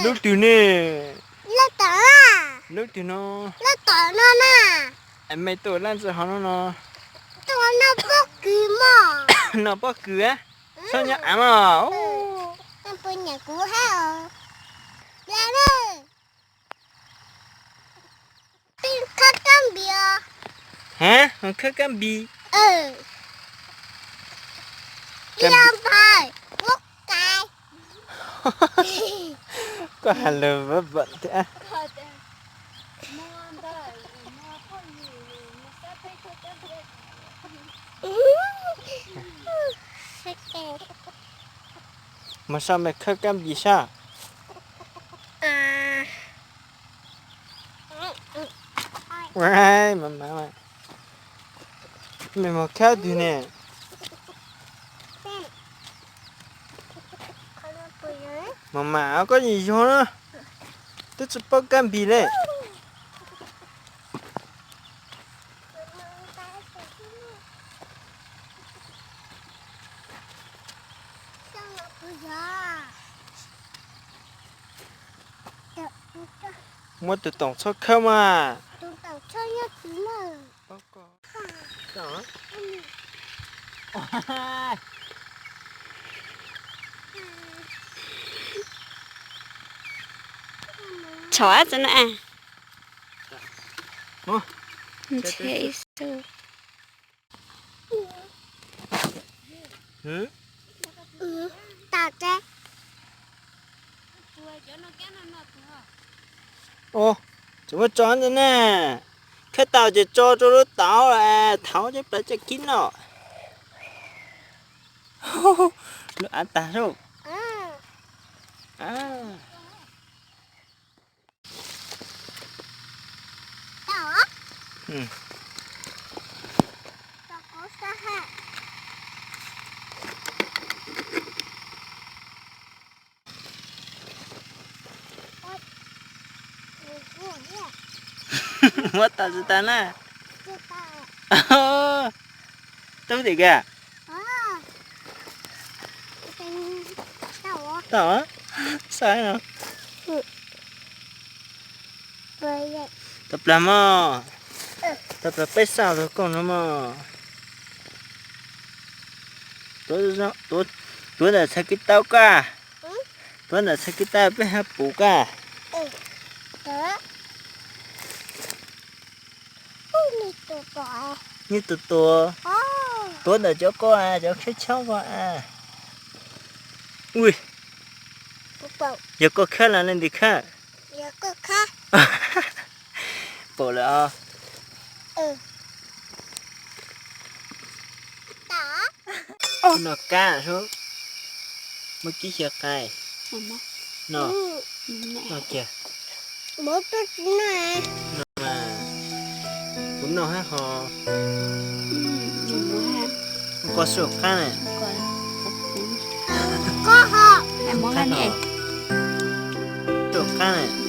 Lub twg ne? Lub twg no? Lub tom no na. Es mej tuaj laj ntxwg hov no no? Tuaj noj pob kws mog. Noj pob kws a? Txhob nyob av mog. Poj niam kuv hab os. Peb khawb kab npis os. Ha, khawb kab npis. Ib npawg, ub kais. Koj has lus vam vam thiab. Mus saib mej khawb kab npis saib. Maj mam, mej mus khawb twg ne? Maj mam, koj yeej yog na, twb tsis paub kab npis le. Muab tus toom txhob khawb mas. Tshov txawm na. Tsis muab tso ntawm na. Khawb tau ces tso rau lub tauv, thauv cov plaws cov kib no. Lub av tag sub. Muab tau tsis tau na. Tub tim kiag. Tau, xav no. Tau plag mog. Tau plag peb xav tus kooj no mog. Tuav ntawm txhais kwv tau koj. Tuav ntawm txhais kwv tau peb hab puv koj. Nyuj tus tuav. Tuav ntawm cov koj, cov khawb tshoob koj. Ui, yog koj khawb los leej twg khawb? Paum lawm os. Noj kab sub. Muab kib xyaw qaib. No, no kiag. No mas, kuv noj hab ho. Koj sub qab na. Sub qab na.